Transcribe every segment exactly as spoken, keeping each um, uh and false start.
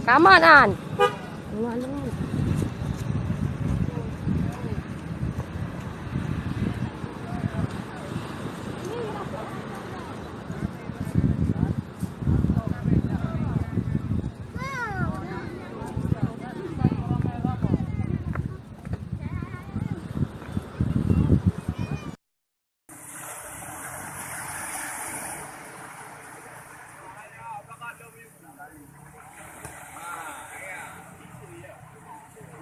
Kamoe nan.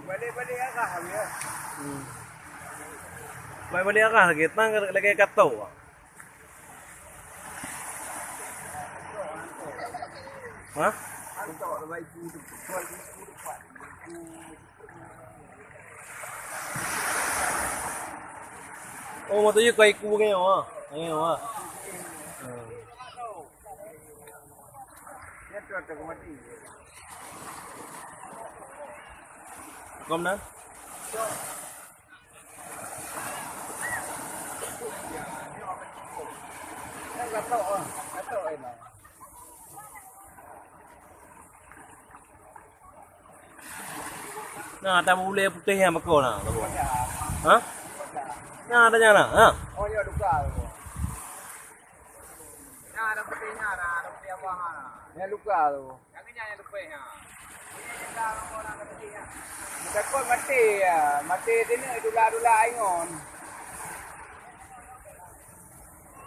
Balik-balik arah lagi, ya. Hmm. Balik-balik arah lagi, tang lagi kato. Ha? Oh, mata je kai ku ngai ah. Ngai ah. Hmm. Kom na? Na, ata ulèe putéh nyang meuko na. Ha? Na, ata nyang na. Ha? Oh, ya, luka tu. Na, ada putéh na, ada putéh apa ha? Ya, luka tu. Takot maté ya, maté teuneuk dulak-dulak ingon.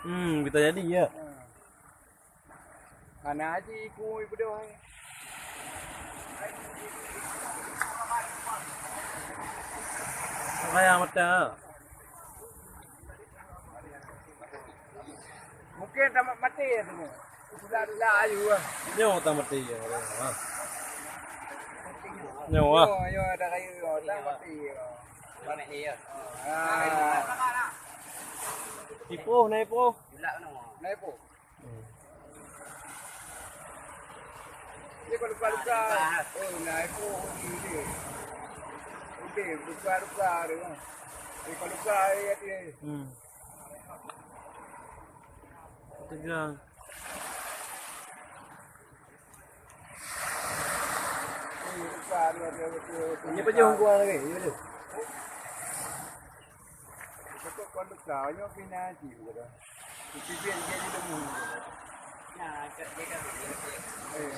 Hmm, kita jadi ya. Hmm. Hana haji ku ibeudôh. Raya mata. Mungkin tamat maté ya tu. Dulak-dulak ayu lah. Nyoe tamat maté ya. Ha. Nyoe ah. Nyoe, nyoe ada kayu, tamat maté ya. Tamat maté ya. Ha. Ipoh, na ipoh. Na ipoh. Hmm. Dia kalau luka-luka. Oh, na ipoh ni dia. Udah luka-luka dia. Dia kalau luka dia. Hmm. Tegang. Ini apa je hukum lagi? Ini je. Betul kon luka, nyoe pina ji bukan. Kupipian dia di demi. Nah, kat dia kan. Eh.